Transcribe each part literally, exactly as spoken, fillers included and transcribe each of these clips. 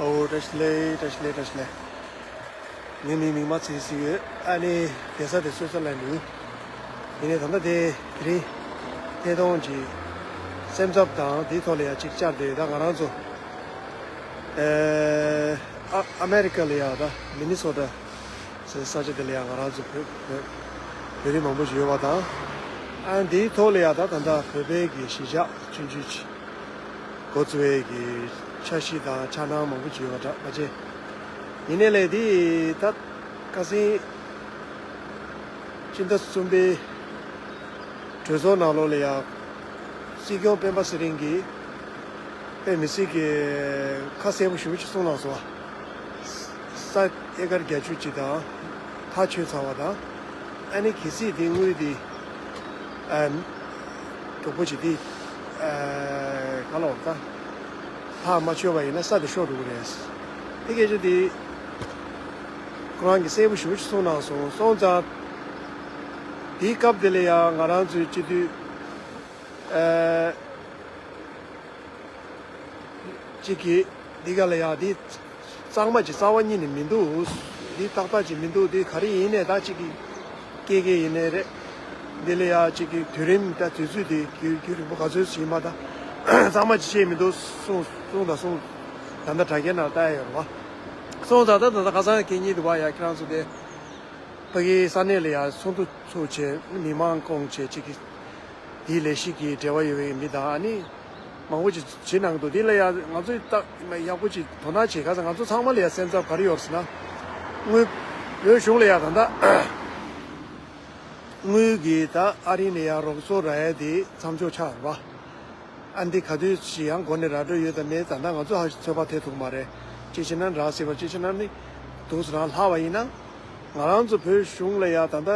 ཨོ་བཀྲ་ཤིས་བདེ་ལེགས། བཀྲ་ཤིས་བདེ་ལེགས། བཀྲ་ཤིས་བདེ་ལེགས། ངའི་མིང་མིག་དམར་ཚེ་རིང་ཟེར་གྱི་ཡོད། ཨ་ནི་བསྡད་ས་དེ་སོད་ས་ལ་འདུག་ཡིན་ནའི་ད་ལྟ་དེ་དེ་རིང་ཐད་གཏོང་གི་སེམས་འཚབ་དང་དེའི་ཐོག་ལ་ཡང་ཅིག་བཅར་ཏེ། ད་ང་རང་ཚོ་ཨ་ཨ་མེ་རི་ཀ་ལ་ཡང་ད་མི་ནི་སོ་ཊ་ཟེར་ས་ཆ་དེ་ལ་ཡང་ང་རང་ཚོ་བོད་བོད་བོད་རིགས་མང་པོ་ཞིག་ཡོད་པ་དང་། ཨ་འདིའི་ཐོག་ལ་ཡང་ད་ད་ལྟ་བོད་པའི་གི་གཞིས་ཆགས་ཆུང་ཆུང་ཅིག་འགོ་བཙུགས་པའི་གི་འཆར་གཞི་དང་འཆར་སྣང་མང་པོ་ཅིག་ཡོད་པ་འདྲ་པ་ཅན། ཡིན་ནའི་ལས་དེ་ད་ཁ་སང་སྤྱི་ཟླ་གསུམ་པའི་གྲོས་ཚོགས་ནང་ལོགས་ལ་ཡང་སྲིད་སྐྱོང་སྤེན་པ་ཚེ་རིང་གིས་དཔེ་མི་སྲིད་ཀྱི་ཁ་གསལ་པོ་ཞེ་པོ་ཅིག་གསུངས་གནང་སོང་བ། ས་ཨེ་ཀར་བརྒྱད་ཅུ་ཅིག་དང་ཐག་ཆོད་ཚར་བ་དང་། ཨ་ནི་གལ་སྲིད་དེ་དངུལ་དེ་ཨ་མགྱོགས་པོ་ཅིག་དེ་ཨ་ག་ལ་འོ་ད་ཐག་མ་ཆོད་པ་ཡིན་ན་ས་དེ་ཤོར་འགྲོ་གི་རེད། དེ་སྐད་ཆ་དེ་ཁོ་རང་གིས་གསལ་པོ་ཞེ་པོ་ཅིག་གསུངས་གནང་སོང་། སོང་ཙང་དེའི་སྐབས་དེ་ལ་ཡང་ང་རང་ཚོའི་སྤྱི་འཐུས་ཨ་གཅིག་གིས་འདི་ག་ལ་ཡང་འདི་གཙང་མ་ཅིག་རྩ་བ་ཉིད་ནས་མི་འདུག་འདི་ཏག་ཏག་ཅིག་མི་འདུག་འདི་ག་རེ་ཡིན་ནའི་ད་གཅིག་གིས་སྐད་སྐད་ཡིན་ནའི་རེད། འདི་ལ་ཡང་གཅིག་གིས་དུས་རིམ་ད་དུས་ཚོད་དེ་རྒྱུན་རྒྱུན་རིང་པོ་ག་ཚོད་ཞིག་མ་ད་གཙང་མ་ཅིག་བྱས་མི་འདུག་གསུངས་གསུངས་དང་གསུངས། ད་ལྟ་དྲ་རྒྱའི་ནང་ལྟ་ཡ་ཡོད་རེད་བ། སོང་ཙང་ད་ད་ད་ཁ་སང་གད་སྙིགས་འདུག་བ། ཡ་ཁྱེད་རང་ཚོ་དེ་ཕ་གིའི་ས་གནས་ལ་ཡ་ཚོགས་འདུ་ཚུགས་བྱས་མི་མང་བསྐོང་བྱས་གཅིག་གིས་དེའི་ལས་གཞི་གི་འབྲེལ་བ་ཡོད་པའི་མི་དང་ཨ་ནི་མང་པོ་ཅིག་བྱེད་གནང་འདུག་འདི་ལ་ཡ་ང་ཚོས་ཏག་ཡག་པོ་ཅིག་དོ་སྣང་བྱེད་ག་ས། ང་ཚོ་ཚང་མ་ལ་ཡ་སེམས་འཚབ་ག་རེ་ཡོད་ཟེར་ན། དངུལ་བོད་གཞུང་ལ་ཡ་ད་ལྟ་དངུལ་གྱི་ད་ཨ་རི་ནས་ཡ་རོགས་ཚོགས་རག་ཡ་དེ་མཚམས་འཇོག་ཆགས་རེད་བ། ཨ་འདི་ག་དུས་ཤིག་ཡང་འགོ་ནས་ར་འགྲོ་ཡོད་དམ་མེད་ད་ལྟ་ང་ཚོ་ཧ་ཅང་ཚོད་དཔག་ཐེབས་ཐུབ་མ་རེད། གཅིག་བྱས་ན་རག་སྲིད་པ། གཅིག་བྱས་ན་ནི་དུས་སུ་རང་ལྷག་པ་ཡིན་ན། ང་རང་ཚོ་བོད་གཞུང་ལ་ཡ་ད་ལྟ་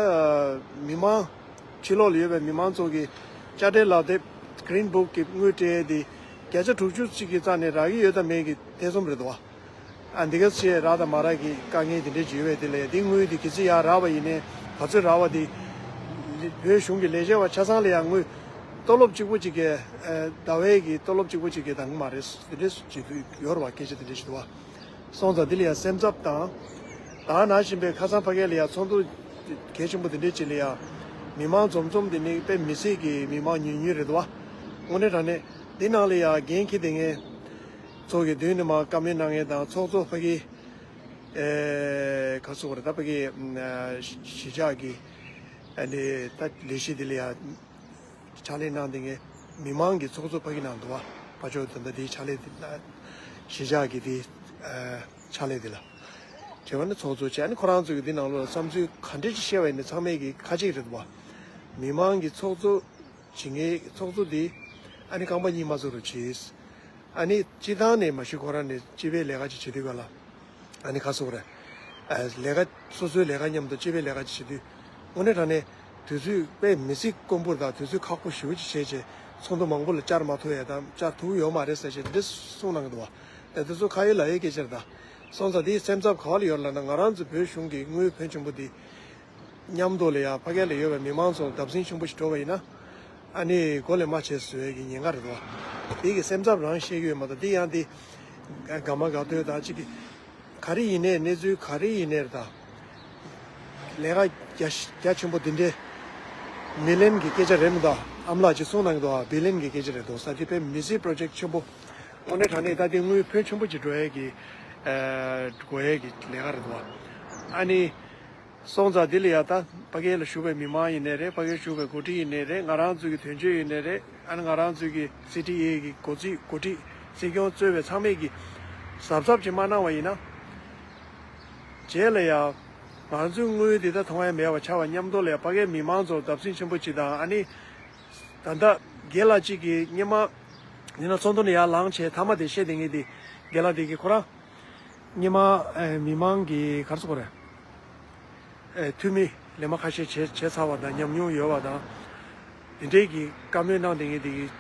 མི་མང་ཕྱི་ལོགས་ལ་ཡོད་པའི་མི་མང་ཚོ་གི་དཔྱ་ཁྲལ་ལག་དེབ་Green Book གི་དངུལ་སྤྲད་དེ་བརྒྱ་ཆ་དྲུག་ཅུ་ཅིག་གི་རྩ་ནས་རག་གི་ཡོད་དམ་མེད་ཀྱི་ཐེ་ཚོམ་རེད་དོ། ཨ་འདི་ག་ཚོད་རག་དང་མ་རག་གི་དཀའ་ངལ་དེ་འདྲས་ཅིག་ཡོད་པས། དེ་ལས་འདི་དངུལ་དེ་གལ་སྲིད་ཡར་རག་པ་ཡིན་ནའི་ག་ཚོད་རག་པ་དེ་བོད་གཞུང་གི་ལས་བྱེད་པ་ཆ་ཚང་ལ་ཡང་དངུལ་ཏོ་ལོབ་གཅིག་པོ་གཅིག་གི་ཨ་ཟླ་བའི་གི་ཏོ་ལོབ་གཅིག་པོ་གཅིག་གི་འདང་གི་མ་རེད། དེ་འདྲས་ཅིག་ཡོད་རེད་བ། སྐད་ཆ་དེ་འདྲས་ཅིག་འདུག་བ། སོང་ཙང་འདི་ལ་ཡང་སེམས་འཚབ་དང་། ད་ནང་བཞིན་པའི་ཁ་སང་ཕ་གི་ལ་ཡང་ཚོགས་འདུ་གལ་ཆེན་པོ་འདི་འདྲས་ཅིག་ལ་ཡང་མི་མང་འཛོམས་འཛོམས་འདི་ནི་དཔེ་མི་སྲིད་ཀྱི་མི་མང་ཉུང་ཉུང་རེད་འདུག་བ། དངོས་གནས་དྲང་གནས་འདི་ནང་ལ་ཡང་འགན་འཁྱེར་བསྡད་མཁན་ཚོགས་ཀྱི་མདུན་ནས་མར་བཀའ་མོལ་གནང་མཁན་དང་། ཚོགས་གཙོ་ཕ་གི་ཨེ་ག་ཚོད་རེད་ད། ཕ་གི་ཨ་གཞིས་ཆགས་ཀྱི་ཨ་ནི་ད་ལས་གཞི་འདི་ལ་ཡང་ཕྱག་ལས་གནང་བསྡད་མཁན་མི་མང་གི་ཚོགས་གཙོ་ཕ་གི་ནང་འདུག་བ། ཕ་ཕྱོགས་ད་ལྟ་དེའི་ཕྱག་ལས་དེ་གཞིས་ཆགས་ཀྱི་དེ་ཨ་ཕྱག་ལས་དེ་ལ་བྱས་པ་ནི་ཚོགས་གཙོ་བྱས། ཨ་ནི་ཁོ་རང་ཚོ་གི་འདི་ནང་ལོགས་ལ་བསམ་ཚུལ་ག་འདྲས་ཅིག་བཤད་པ་ཡིན་ན་ཚང་མས་ཀྱི་ཁ་ཅིག་རེད་འདུག་བ། མི་མང་གི་ཚོགས་གཙོ་བྱེད་མཁན་ཚོགས་གཙོ་དེ་ཨ་ནི་རྐང་པ་གཉིས་མ་བཟོ་རུ་བྱས། ཨ་ནི་སྤྱི་བཏང་ནས་མ་གཞི་ཁོ་རང་ནས་སྤྱི་པའི་ལས་ཀ་ཅིག་བྱེད་དུས་ག་ལ། ཨ་ནི་ཁ་སོག་རེད། ཨ་ལས་ཀ་སོ་སོའི་ལས་ཀ་མཉམ་དུ་སྤྱི་པའི་ལས་ཀ་ཅིག་བྱེད་དུས། དངོས་གནས་དྲང་གནས་དུས་ཚོད་དཔེ་མི་སྲིད་དཀོན་པོ་དང་དུས་ཚོད་ཁག་པོ་ཞེ་པོ་ཅིག་བྱས་རྗེས་ཚོགས་འདུ་མང་པོ་ལ་བཅར་མ་ཐུབ་ཡ་དང་བཅར་ཐུབ་ཡོད་མ་རེད་ཟེར་བྱས་འདི་གསུངས་གནང་གི་འདུག་བ། ད་དེ་ཚོ་ཁ་ཡོད་ལག་ཡོད་སྐད་ཆ་རེད་ད། སོང་ཙང་དེའི་སེམས་འཚབ་ག་བ་ལ་ཡོད་ལབ་ན། ང་རང་ཚོ་བོད་གཞུང་གི་དངུལ་ཕོན་ཆེན་པོ་འདི་མཉམ་དུ་ལ་ཡ་ཕ་གི་ལ་ཡོད་པའི་མི་མང་ཚོ་བརྡབ་གསིག་ཆེན་པོ་ཞིག་འགྲོ་བ་ཡིན་ན། ཨ་ནི་མགོ་ལས་མ་བྱས་བཟོ་ཡས་ཀྱི་ཉེན་ཁ་རེད་དོ། དེ་གི་སེམས་འཚབ་རང་བཤད་ཀྱི་ཡོད་མ་གཏོགས། དེ་ཡང་དེ་དགའ་མ་དགའ་ཐོས་དང་གཅིག་གི་ག་རེ་ཡིན་ནའི་གནས་ཚུལ་ག་རེ་ཡིན་ནའི་རེད་ད། ལས་ཀ་རྒྱ་རྒྱ་ཆེན་པོ་འདི་འདྲའི་མི་ལན་གྱི་སྐད་ཆ་རེད་མི་འདུག་ཨ་མ་ལགས་ཀྱིས་གསུངས་གནང་གི་འདུག་བ། བི་ལན་གྱི་སྐད་ཆ་རེད་འདུག་ས། དེ་དཔེ་མི་སྲིད་པོ་རོ་ཇེཀ་ཆེན་པོ། དངོས་གནས་དྲང་གནས་ད་དེ་དངུལ་ཕོན་ཆེན་པོ་ཅིག་འགྲོ་ཡས་ཀྱི་ཨ་དགོས་ཡས་ཀྱི་ལས་ཀ་རེད་འདུག་བ། ཨ་ནི། སོང་ཙང་འདི་ལ་ཡ་ད་ཕ་གི་ལ་བཞུགས་པའི་མི་མང་ཡིན་ནའི་རེད། ཕ་གིར་བཞུགས་པའི་འགོ་ཁྲིད་ཡིན་ནའི་རེད། ང་རང་ཚོ་གི་དོན་གཅོད་ཡིན་ནའི་རེད། ཨ་ནི་ང་རང་ཚོ་གི་སི་ཊི་ཨེ་གི་འགོ་ཁྲིད་འགོ་ཁྲིད་སྲིད་སྐྱོང་གཙོས་པའི་ཚང་མས་ཀྱི་གཟབ་གཟབ་ཅིག་མ་གནང་བ་ཡིན་ན། རྗེས་ལ་ཡ་ང་ཚོའི་དངུལ་འདི་ད་མཐོང་ཡ་མེད་པ་ཆགས་པ་མཉམ་དུ་ལ་ཡ་ཕ་གིའི་མི་མང་ཚོར་བརྡབ་གསིག་ཆེན་པོ་ཅིག་དང་། ཨ་ནི་ད་ལྟ་རྒན་ལགས་གཅིག་གིས་སྔོན་མ་ཡིན་ན་ཚོགས་འདུ་ནས་ཡར་ལངས་བྱས་མཐའ་མ་དེ་བཤད་བསྡད་མཁན་དེ་རྒན་ལགས་དེ་གིས་ཁོ་རང་སྔོན་མ་ཨེ་མི་མང་གི་ག་རེ་ཟེར་དགོས་རེད། ཨེ་འཐུས་མི་ལས་མ་ཁ་ཤས་བྱས་བྱས་ཚར་བ་དང་ཉམས་མྱོང་ཡོད་པ་དང་། དེ་འདྲའི་གི་བཀའ་མོལ་གནང་བསྡད་མཁན་དེ་གིས།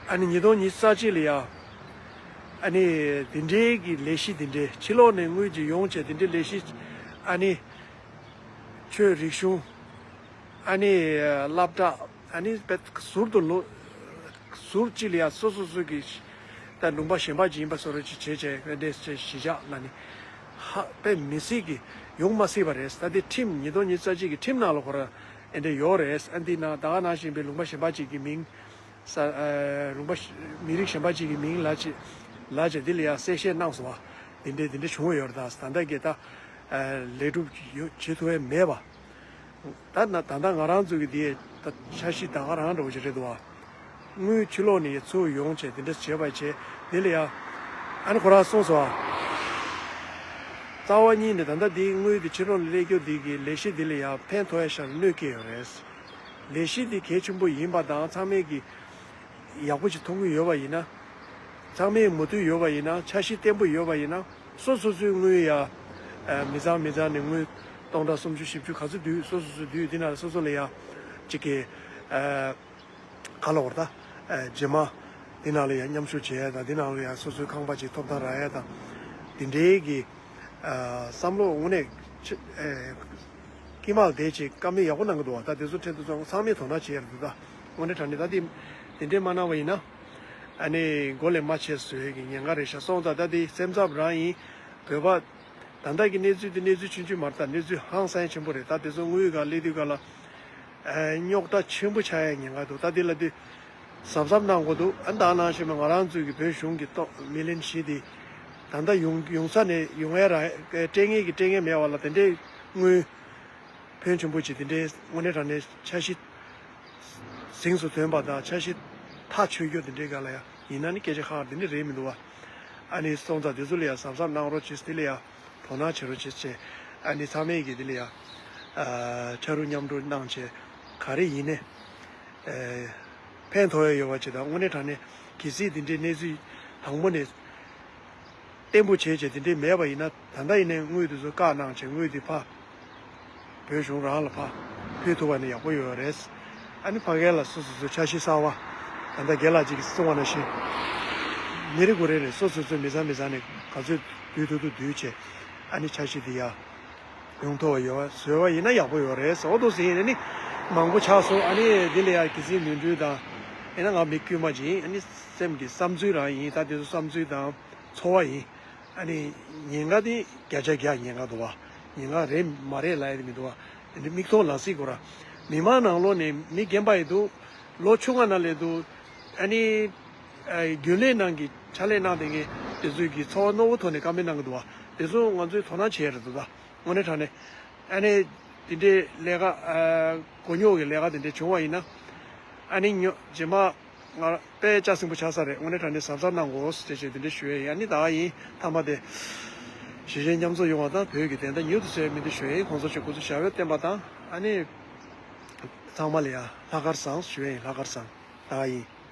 ཨ་ནི་ཉིས་སྟོང་ཉི་ཤུ་རྩ་གཅིག་ལ་ཡ། ཨ་ནི་དེ་འདྲའི་གི་ལས་གཞི་དེ་འདྲའི་ཕྱི་ལོགས་ནས་དངུལ་ཅིག་ཡོང་བྱས་དེ་འདྲའི་ལས་གཞི། ཨ་ནི་ཆོས་རིག་གཞུང་། ཨ་ནི་སློབ་གྲྭ། ཨ་ནི་བེད་ཟུར་དུ་ལོ་ཟུར་གཅིག་ལ་ཡ་སོ་སོ་སོ་གི་ ད་ལུང་པ་གཞན་པ་ཅིག་ཡིན་པ་བཟོ་འདྲ་ཅིག་བྱས་བྱས་ཨེ་འདྲས་བྱས་གཞིས་ཆགས་ལ་ནི་ཧ་དཔེ་མི་སྲིད་ཀྱི་ཡོང་མ་སྲིད་པ་རེད། ད་དེ་ཁྲིམས་ཉིས་སྟོང་ཉི་ཤུ་རྩ་གཅིག་གི་ཁྲིམས་ནང་ལ་ཁོ་ར་ཨེ་འདྲས་ཡོད་རེད། ཨ་འདི་ན་ད་ག་ནང་བཞིན་པའི་ལུང་པ་གཞན་པ་ཅིག་གི་མིང་ས་ཨ་ལུང་པ་མི་རིགས་གཞན་པ་ཅིག་གི་མིང་ལ་ཅིག་ལ་ཅིག་འདི་ལ་ཡང་གསལ་བཤད་གནང་སོང་བ། འདི་འདྲས་འདི་འདྲས་བྱུང་བ་ཡོད་རེད། ད་ད་ལྟ་གི་ད་ལས་སྒྲུབ་བྱེད་ཐུབ་ཡ་མེད་པ། ད་ན་ད་ལྟ་ང་རང་ཚོ་གི་དེ་ད་འཆར་གཞི་ད་ག་རང་འདྲ་བོ་ཞིག་རེད་འདུག་བ། དངུལ་ཕྱི་ལོགས་ནས་ཚུར་ཡོང་བྱས་དེ་འདྲ་བྱས་པ་བྱས་དེ་ལ་ཡང་ཨ་ནི་ཁོ་རང་གསུངས་སོང་བ། རྩ་བ་ཉིད་ནས་ད་ལྟ་དེའི་དངུལ་དེ་ཕྱི་ལོགས་ནས་སླེབས་རྒྱུ་དེ་གི་ལས་གཞི་དེ་ལ་ཡང་ཕན་ཐོགས་ཡ་ཤར་གནོད་སྐྱེལ་ཡོད་རེད། ལས་གཞི་དེ་གལ་ཆེན་པོ་ཡིན་པ་དང་ཚང་མས་ཀྱི་ཡག་པོ་ཞིག་མཐོང་གི་ཡོད་པ་ཡིན་ན། ཚང་མས་མོས་མཐུན་ཡོད་པ་ཡིན་ན། འཆར་གཞི་བརྟན་པོ་ཡོད་པ་ཡིན་ན། སོ་སོ་སོའི་དངུལ་ཡ་ཨ་མི་ཚང་མི་ཚང་ནས་དངུལ་སྟོང་ཕྲག་སུམ་ཅུ་བཞི་བཅུ་ག་ཚོད་བསྡུས། སོ་སོ་སོ་བསྡུས། འདི་ནང་ལ་སོ་སོ་ལ་ཡ་གཅིག་གི་ཨ་ག་ལབ་དགོས་རེད། ད་ཨ་རྗེས་མ་འདི་ནང་ལ་ཡ་མཉམ་ཞུགས་བྱེད་ཡ་དང་། འདི་ནང་ལ་ཡ་སོ་སོའི་ཁང་པ་ཅིག་ཐོབ་ཐང་རག་ཡ་དང་། འདི་འདྲའི་གི་ཨ་བསམ་བློ་དངོས་གནས་ཆེ་ཨ་དཀྱིལ་མ་ལ་བསྡད་བྱས་བཀའ་མོལ་ཡག་པོ་གནང་གི་འདུག་བ། ད་དེ་ཚོ་འཕྲལ་དུ་ཚང་ཚང་མས་དོ་སྣང་བྱེད་ཡ་རེད་འདུག་ད་དངོས་གནས་དྲང་གནས་ད་དེ་དེ་འདྲས་མ་གནང་བ་ཡིན་ན། ཨ་ནི་མགོ་ལས་མ་ཆས་བཟོ་ཡས་ཀྱི་ཉེན་ཁ་རེད་ཤག་སོང་ཙང་ད་དེ་སེམས་འཚབ་རང་ཡིན། བོད་པ་ད་ལྟ་གི་གནས་ཚུལ་དེ་གནས་ཚུལ་ཆུང་ཆུང་མ་རེད། ད་གནས་ཚུལ་ཧང་སང་ཆེན་པོ་རེད། ད་དེ་ཚོ་དངུལ་ག་སླེབས་དུས་ག་ལ་ཨ་རྙོག་དྲ་ཆེན་པོ་ཆགས་ཡས་ཉེན་ཁ་འདུག་ད་དེ་ལ་དེ་གཟབ་གཟབ་གནང་དགོས་འདུག་ཨ་ད་ནང་བཞིན་པ་ང་རང་ཚོའི་གི་བོད་གཞུང་གི་ཏོག་མི་ལན་བཞི་དེ་ད་ལྟ་ཡོང་ཡོང་ས་ནས་ཡོང་ཡས་ར་སྤྲད་མཁན་གྱི་སྤྲད་མཁན་མེད་པ་ལ་དེ་འདྲའི་དངུལ་ཕོན་ཆེན་པོ་ཅིག་དེ་འདྲའི་དངོས་གནས་དྲང་གནས་འཆར་གཞི་གཟེངས་སུ་ཐོན་པ་དང་འཆར་གཞི་ཐག་ཆོད་རྒྱུ་དེ་འདྲའི་སྒང་ལ་ཡང་ཡིན་ན་ནི་སྐད་ཆ་ཁག་དེ་འདྲ་རེད་མི་འདུག་བ། ཨ་ནི་སོང་ཙང་དེ་ཚོ་ལ་ཡང་གཟབ་གཟབ་གནང་རོགས་བྱེད། དེ་ལ་ཡང་དོ་སྣང་བྱེད་རོགས་བྱེད་བྱས། ཨ་ནི་ཚང་མས་ཀྱིས་དེ་ལ་ཡང་ཨ་ཕྱར་གྲུ་མཉམ་འགྲོ་གནང་བྱས་ག་རེ་ཡིན་ནའི་ཨ་ཕན་ཐོགས་ཡ་ཡོད་པ་ཅིག་དང་། དངོས་གནས་དྲང་གནས་གལ་སྲིད་དེ་འདྲའི་གནས་ཚུལ་དང་པོ་ནས་བརྟན་པོ་བྱས་བྱས་དེ་འདྲའི་མེད་པ་ཡིན་ན། ད་ལྟ་ཡིན་ནའི་དངུལ་དེ་ཚོ་བཀག་གནང་བྱས་དངུལ་དེ་ཕར་བོད་གཞུང་རང་ལ་ཕར་ཕུལ་ཐུབ་པ་ནི་ཡག་པོ་ཡོད་རེད། ཨ་ནི་ཕ་གི་ལ་སོ་སོ་སོའི་འཆར་གཞི་གསར་བ། ད་ལྟ་རྒན་ལགས་ཅིག་གིས་གསུངས་པ་ནང་བཞིན་མི་རེ་ངོ་རེ་ནས་སོ་སོ་སོའི་མི་ཚང་མི་ཚང་ནས་ག་ཚོད་བསྡུ་ཐུབ་ཐུབ་བསྡུས་བྱས། ཨ་ནི་འཆར་གཞི་དེ་ཡ་ཡོང་ཐུབ་པ་ཡོད་བཟོས་པ་ཡིན་ན་ཡག་པོ་ཡོད་རེད་ཟེར། འོ་འདུག་ཟེར་ཡིན་ན་ནི་མང་པོ་ཆགས་སོང་། ཨ་ནི་འདི་ལ་ཡ་གལ་སྲིད་ནོར་འཁྲུལ་དང་ཡིན་ན་ང་མི་དཀྱུས་མ་ཅིག་ཡིན། ཨ་ནི་སེམས་ཀྱི་བསམ་ཚུལ་རང་ཡིན། ད་དེ་ཚོ་བསམ་ཚུལ་དང་ཚོར་བ་ཡིན། ཨ་ནི་ཉེན་ཁ་དེ་བརྒྱ་ཆ་བརྒྱ་ཉེན་ཁ་འདུག་བ། ཉེན་ཁ་རེད་མ་རེད་ལབ་ཡ་དེ་མི་འདུག་བ། དེ་འདྲ་མིག་མཐོང་ལག་ཟིན་དགོས་ར། མི་མང་ནང་ལོགས་ནས་མི་རྒན་པ་ཡི་འདུག་ལོ་ཆུང་བ་ནང་ལས་འདུག་ཨ་ནི་ཨ་རྒྱུན་ལས་ནང་གི་ཕྱག་ལས་གནང་བསྡད་མཁན་དེ་ཚོས་ཀྱི་ཚོར་བ་རྣོ་བོ་ཐོག་ནས་བཀའ་མོལ་གནང་གི་འདུག་བ། དེ་ཚོ་ང་ཚོས་དོ་སྣང་བྱེད་ཡ་རེད་འདུག་ད། དངོས་གནས་དྲང་གནས་ཨ་ནི་དེ་འདྲའི་ལས་ཀ་ཨ་མགོ་རྙོག་གི་ལས་ཀ་དེ་འདྲ་བྱུང་བ་ཡིན་ན། ཨ་ནི་ཉོ་རྗེས་མ་ང་དཔེ་ལྕགས་སྲིན་པོ་ཆགས་ས་རེད། དངོས་གནས་དྲང་གནས་གཟབ་གཟབ་གནང་དགོས་ཟེར་བྱས་དེ་འདྲ་ཞུ་ཡས་ཡིན། ཨ་ནི་ད་ཡིན་མཐའ་མ་དེ་གཞིས་བྱེས་མཉམ་འཛོམས་ཡོང་བ་དང་བོད་ཀྱི་བདེན་མཐའ་མྱུར་དུ་གསལ་བའི་སྨོན་འདུན་ཞུ་ཡས་ཡིན། གོང་ས་མཆོག་སྐུ་ཚེ་ཞབས་པད་བརྟན་པ་དང་། ཨ་ནི་ཚང་མ་ལ་ཡང་ལྷག་དཀར་བཟང་ཞུ་ཡས་ཡིན། ལྷག་དཀར་བཟང་། ད་ཡིན།